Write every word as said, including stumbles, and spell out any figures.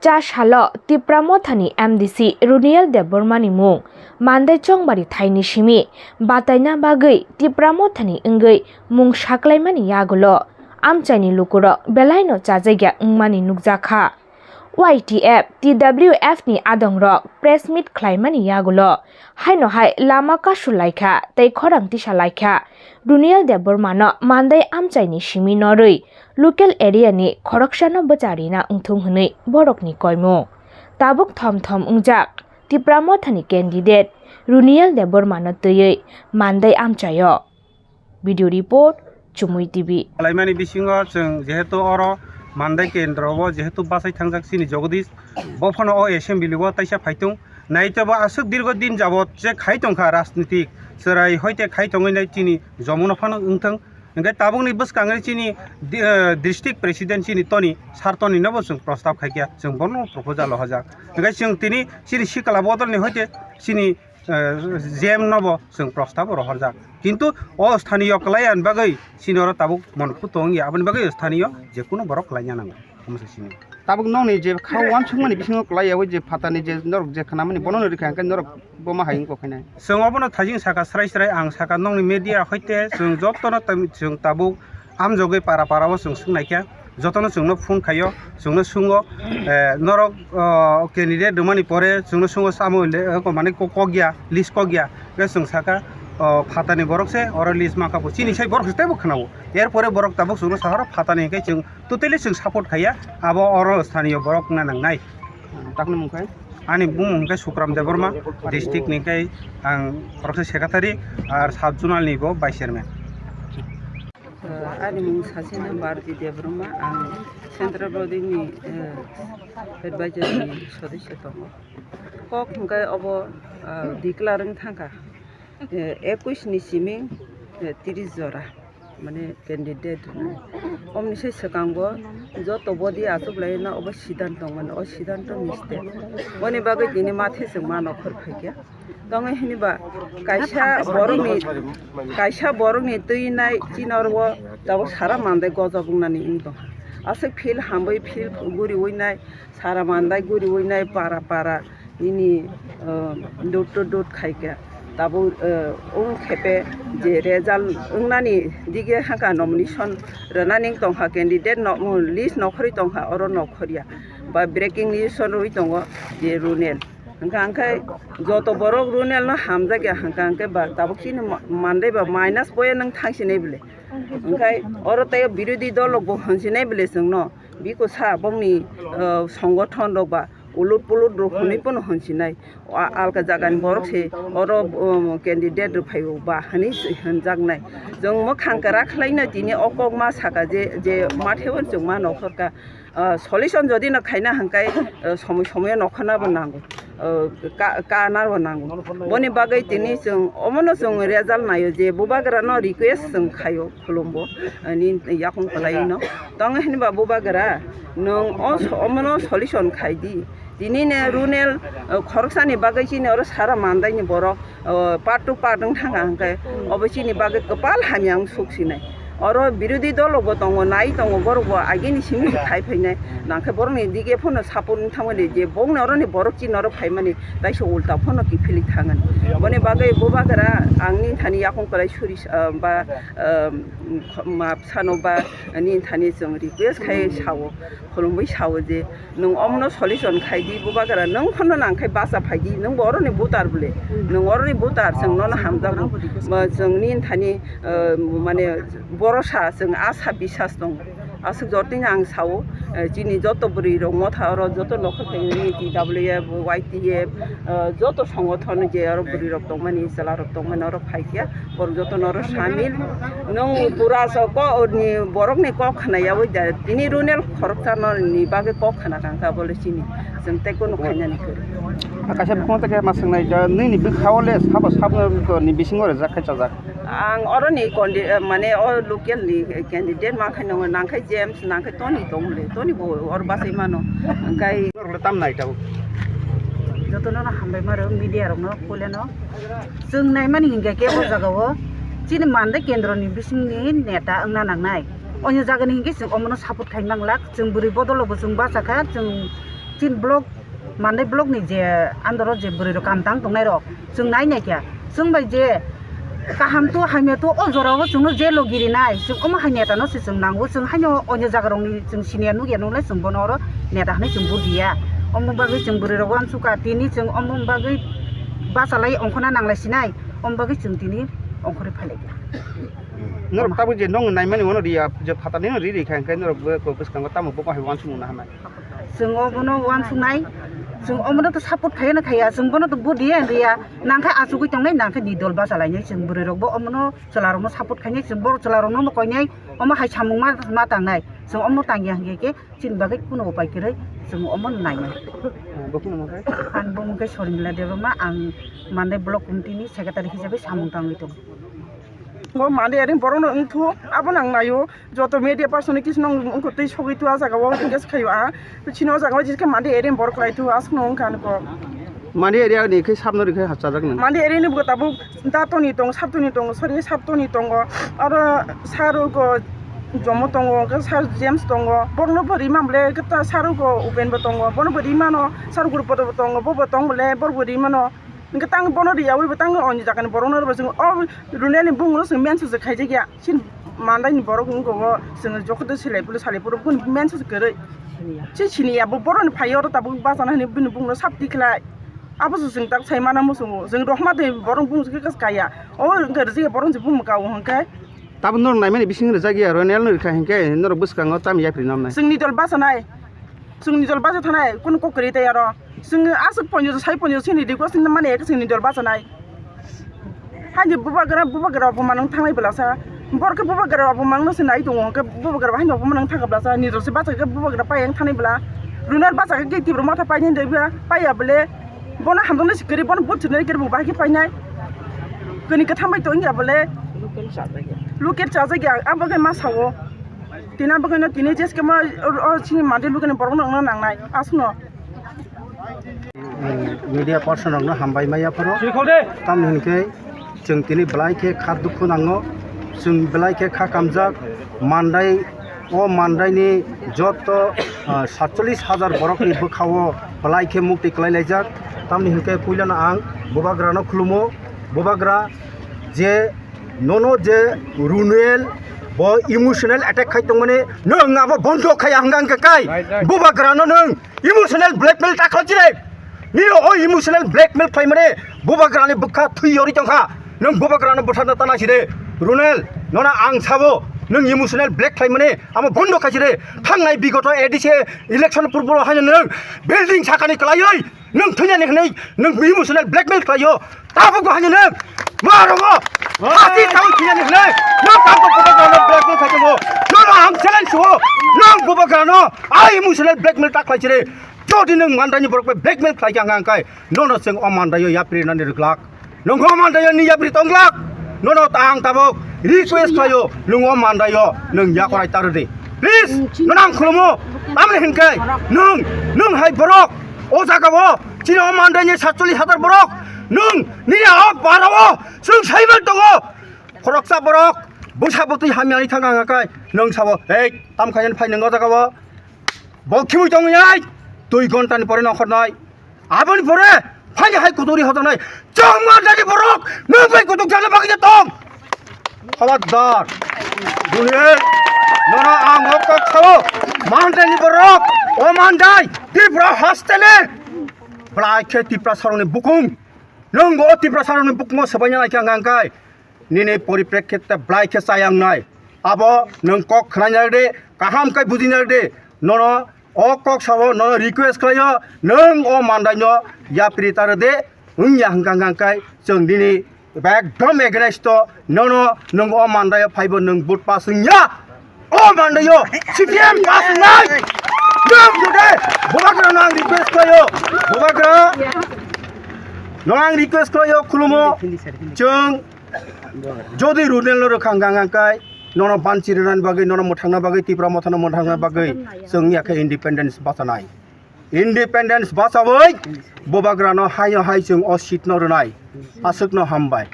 Cha salo Tipra Mothani M D C Runiel Debbarmani mung Mandai Chongbari thaini simi bataina bagwi Tipra Mothani wngwi mung saklaimani yagulo amchaini lukurok belaino chajakya wngmani nukjakha. Y T F, T W F ni adongrok press meet khlaimani yagulo haino hai lama kasu laikha tei khorang tisa laikha. Runiel Debbarmano Mandai amchaini simi norwi local area ni khoroksano bwcharina wngthung hwnwi borokni koimung. Tabuk thom thom wngjak Tipra Mothani candidate Runiel Debbarmano twiwi Mandai amchaio. Video report, Chumui T V. Khlaimani bisingo chwng jehetu oro Mandai kendro o jehetu bachai thangjak chini Jagadish, bo phano o assembly o taisa phaitung. Naitebo aswk dirgo din jabot je khai tongkha rajnitik, chwrai hoite khai tongwi nai chini Jamuna phano wngthang. Hwnkhe tabukni bwskango chini di-, eh, district president chini Toni, Sir Toni no bo chwng prostab khaikha, chwng bono proposal rohorjak. Hwnkhe chwng tini chini sikla bodolni hoite chini eh, J M no bo chwng prostab rohorjak. Kintu o sthaniyo kwlai ani bagwi chini oro tabuk monphu tong ya, aboni bagwi sthaniyo je kunu borok kwlai ya nango. Omo se sini. Tabuk nokni je kha uansukmani bisingo kwlai ya, o je phatani je norok je khnamani bono no rikha, hwnkhe norok bo ma hai wngkha khainai. Chwng obono thajing saka srai srai, ang saka nokni media hoite chwng jotono tam-, chwng tabuk amjogwi para para o chwng swngnaikha, jotono chwngno phone khaio, chwngno swngno, eh, norok, oh, candidate rwmani pore chwngno swngno samo le, eh, mane ko-, kokya, list kokya, hwnkhe chwng saka, oh, phatani borok se oro list mankha bo, chini sai borok se teibo khwnao, er pore borok tabuk chwngno sahoro phatani hwnkhe chwng totally chwng support khaiya, abo oro sthaniyo borok wngna nangnai. Takni mung khe? Ani bumung hwnkhe Sukram Debbarma, district ni khe ang khoroksa secretary, ar sub zonal ni bo vice chairman. Eh, ani mung sachina Bharati Debbarma, ang Central Body ni, eh, advisor ni sodosyo tongo. Kok hwnkhe obo, eh, declare wng thangkha, eh, ekush ni simi, eh, tris jora, mane candidate rwnai. Omni se swkango joto body achuk lai no obo siddhanto tongmani, o siddhanto ni step. Boni bagwi tini mathe chwng ma nokhor phaikha. Tongwi hwnwi ba kaisa borokni, kaisa borokni twi nai chini oro o tabuk sara mandai gojok wngnani wng tongkha. Aswk field hamwi field guriwi nai, sara mandai guriwi nai para para nini, uh, door to door khaikha. Tabuk, uh, wng khepe je result wngnani dige haka nomination rwnani wng tongkha candidate no, list nokhorwi tongkha oro nokhorya. Ba breaking news rwi tongo je Runel. Hwnkha hwnkhe joto borok Runel no hamjakya hwnkha hwnkhe ba tabuk chini ma-, mandai ba minus boya nwng thangsinai bwle. Hwnkhe oro tei birodhi dol rok bo hwnsinai bwle chwngno biko sa bongni, uh, songothon rok ba ulut pulut rok hwnwi pono hwnsinai. A-, alka jagani borok se oro, um, candidate rok phaio ba hwnwi se hwnjaknai. Chwng mwkhang kwrak khlaino tini o kok ma saka je, je matheo chwng ma nokhorka. Ah, solution jodi no khaina hwnkhe, ah, somoi somoi no khana bo nango, ah, ka, kana bo nango. Boni bagwi tini chwng omono chwng result naio je bubagra no request chwng khaio khulumbo, ah, ni yakung kwlai no. Tong hinba bubagra nwng o so-, omono solution khai di. Tini ne Runel, ah, khoroksani bagwi chini oro sara mandai ni borok, o, part to part wng thang ang khe, obo chini bagwi kwpal hamya wng suk sinai. Oro birodhi dol rok bo tongo, nai tongo, borok bo agini simi se khai phainai, nang khe borok ni dige phano support wng thangmani je bongni oro ni borok chini oro phaimani, taisa ulta phano kiphilwi thangani. Boni bagwi bubagra ang ni thani yakung kwlai suri, ah, ba, ah, ma sano ba ni thani chwng request khai sao, khulumwi sao je, nwng omono solution khai di, bubagra nwng phano nang khai basa phai di, nwng bo oroni voter bole, nwng oroni voter, chwng nono hamjago. Ba chwng nini thani, eh, mane borosa, chwng asa bisas tongo. Aswk jotoni ang sao, eh, chini joto bwrwi rok motha oro joto nokhor phaini T W F, Y T F, eh, joto songothon je oro bwrwi rok tongmani, chwla rok tongmani oro phai khe. Borok jotono oro samil. Nwng pura so ko ni borok ni kok khna yaui da. Tini Runel khoroksa no ni bagwi kok khna kang kha bole chini. Chwng tei kunu khainani kwrwi. Kaisa bukhuk tei ma swngnai, nini bwkha o le sabo sabo ni bisingo rwjak khai chajak. Ang oro ni condi-, mane o local ni candidate ma khai nang khai James nang khai Tony tong le. Tony bo oro bachai mano. Hwnkhe norok le tam nai tabuk. Jotono no hambai maro media rok no kule no. Chwng naimani hinkhe khe o jaga o chini Mandai kendro ni bising ni neta wngna nangnai. Onyo jaga ni hinkhe chwng omono support khai manglak. Chwng bwrwi bodol bo chwng bachakha, chwng Tin block, Mandai block ni je andoro je bwrwi rok kam tang tongnai rok, chwng nai nai kha. Chwng bai je kaham tu hamya tu o jora o chwngno je logi rinai, chwng omo hai neta no se chwng nango, chwng haino onyo jaga rok ni chwng senior nukya nunglai chwng bono oro neta hinui chwng bujiya. Omo bagwi chwng bwrwi rok uansukha, tini chwng omo bagwi bachalai ongkhorna nanglai sinai, omo bagwi chwng tini ongkhorwi phailaikha. Norok tabuk je nong naimani uano riya, je phatani no ri ri kha, hwnkhe norok bo ko bwskango tamo bo bahai uansukmung naharnai? Chwng obono uansuknai, chwng omono to support khaiya na khaiya, chwng bono to vote riya riya, nangkhe achugwi tongnai, nangkhe ni dol bachalainai, chwng bwrwi rokbo omono chwla rokno support khainai, chwng borok chwla rokno omo koinai, omo hai samung ma, ma tangnai, chwng omono tangya hinkhe khe chini bagwi kuno upai kwrwi chwng omono nainai. Bo kuno mokhe? Ang bo mokhe Sormila Debbarma, ang Mandai Block Committee ni Secretary hisabe samung tangwi tongo. Bo Mandai area ni borok no wngthu, abono ang naio. Joto media person ni kisu nang wngkha tei sogwi tu ah jaga o engage khaio ah. Chini o jaga o jikhe Mandai area ni borok lai tu aswk no wngkha ani kok. Mandai area ni khe sabno rikhe hachajak nang. Mandai area ni bo tabuk Datoni tong, Saptoni tong, sorry, Saptoni tongo. Aro Sarugo Jomo tongo, khe Sar James tongo. Borokno bo rimam le khe ta Sarugo Upen bo tongo. Bono bo rimano, Sarugo Rupoto bo tongo, bo bo tong bole, borok bo rimano. Hingke tang bono riyawi bo tang oni jagani borokno rw chwng o Runelni bumungno chwng mention se khaijak ya. Chini Mandaini borok wngkha o chwng jokoto silai pulu salai puru bini mention se kwrwi. Chini siniya bo boroni phai oro tabuk bachana hinwi bini bumungno sap tikhlai. Abo se chwng tak sai mana muchungo. Chwng rohma de borok bumung se kaya. O wngkha rwjak ya borok se bumung kao hwnkhe. Tabuk norok naimani bising rwjak ya, Runelno rwkha hinkhe norok bwskango tamo yapri noknai. Chwngni dol bachanai. Chwngni dol bacha thanai, kunu kok kwrwi tei aro. Chwng aswk ponjo, sai ponjo, chini request ni mani, chwngni dol bachanai. Haini bubagra, bubagra bo manung thangnai bwlasa. Borok khe bubagra bo manung se nai tongo, hwnkhe bubagra bo haino bo manung thangkha bwlasa. Nijor se bacha khe bubagra pai ang thangnai bwla. Runar bacha khe tibro matha painai doi ba, paiya bole. Bono hamjaknai se kwrwi, bono but swnai kwrwi bo bahai khe painai. Kani kwthang bai tongya bole. Local chajak ya. Local chajak ya, abo khe ma sao. Tini abo khe no tini jeskhe ma o, o chini Mandi lugani borok no wngna nangnai. Aswkno. Media person rokno hambai maya phoro. Tamni hinkhe chwng tini belai khe kha dukhu nango. Chwng belai khe kha kamjak. Mandai, o Mandaini joto, ah, satchollish hajar borokni bwkhao belai khe mukti kwlai laijak. Tamni hinkhe puilano ang Bubagrano khulumo. Bubagra je nono je Runel bo emotional attack khai tongmani, nwng abo bondo khai hwnka hwnkhe kai. Bubagrano nwng emotional blackmail ta khlai chire. Nini o emotional blackmail khlaimani Bubagrani bwkha thwi yori tongkha. Nwng Bubagrano butharna tana side. Runel, nono ang sabo, nwng emotional black khlaimani amo bondo khai chire. Thangnai bigoto A D C election purbo haino nwng building sakani kwlaiwi nwng thwinani hwnwi nwng emotional blackmail khlaio. Tabuk bo haino nwng ma rogo. Hati tabuk thwinani hwnwi nwng tabuk Bubagrano blackmail khai tongo. Nono ang challenge suo. Nwng Bubagrano ai emotional blackmail ta khlai chire. Jodi nwng Mandaini borok bai blackmail khlai kha hwnka hwnkhe, nono chwng o Mandaio yapri nani rwglak. Nwng o Mandaio ni yapri tonglak. Nono ta ang tabuk request khlaio, nwng o Mandaio nwng yakorai ta rwdi. Please, nono ang khulumo. Tamni hinkhe nwng, nwng hai borok o jagao chini o Mandaini satchollish hajar borok nwng nini o parao chwng saiman tongo. Khoroksa borok bwsa bwtwi hamyani thang ang kai nwng sabo, "Ei, tam khaiyani phai nwng o jagao?" Bo khimui tongwi nai, dui ghonta ni pore nongkhor nai. Aboni pore phai hai kuturi hotonai. Chwng Mandani borok, nwng bai kutuk jana bagwi tong. Khabardar. Duni, nono ang o kok sao. Mandani borok, o Mandai, Tipra hostele. Belai khe Tipra saroni bukung. Nwng o Tipra saroni bukungo swbaina lai khe ang kai. Nini poriprekkhitte belai khe chayang nai. Abo nwng kok khnaina rwdi, kaham khe bujina rwdi. Nono o kok sao, nono request khlaio, nwng o Mandaino yapri ta rwdi, wngya hwnkha hwnkha khe chwng nini ekdom against o, nono nwng o Mandaio phaibo nwng vote pass wngya. O Mandaio C P M pass wngnai. Nwng jude Bubagrano ang request khlaio. Bubagra, nono ang request khlaio, khulumo. Chwng jodi Runelno rwkha hwnkha hwnkha khe nono banchi rwnani bagwi, nono mwthangna bagwi, Tipra Mothano mwthangna bagwi chwng ya khe independence bachanai. Independence bachawi Bubagrano haino hai chwng o seat no rwnai. Aswkno hambai.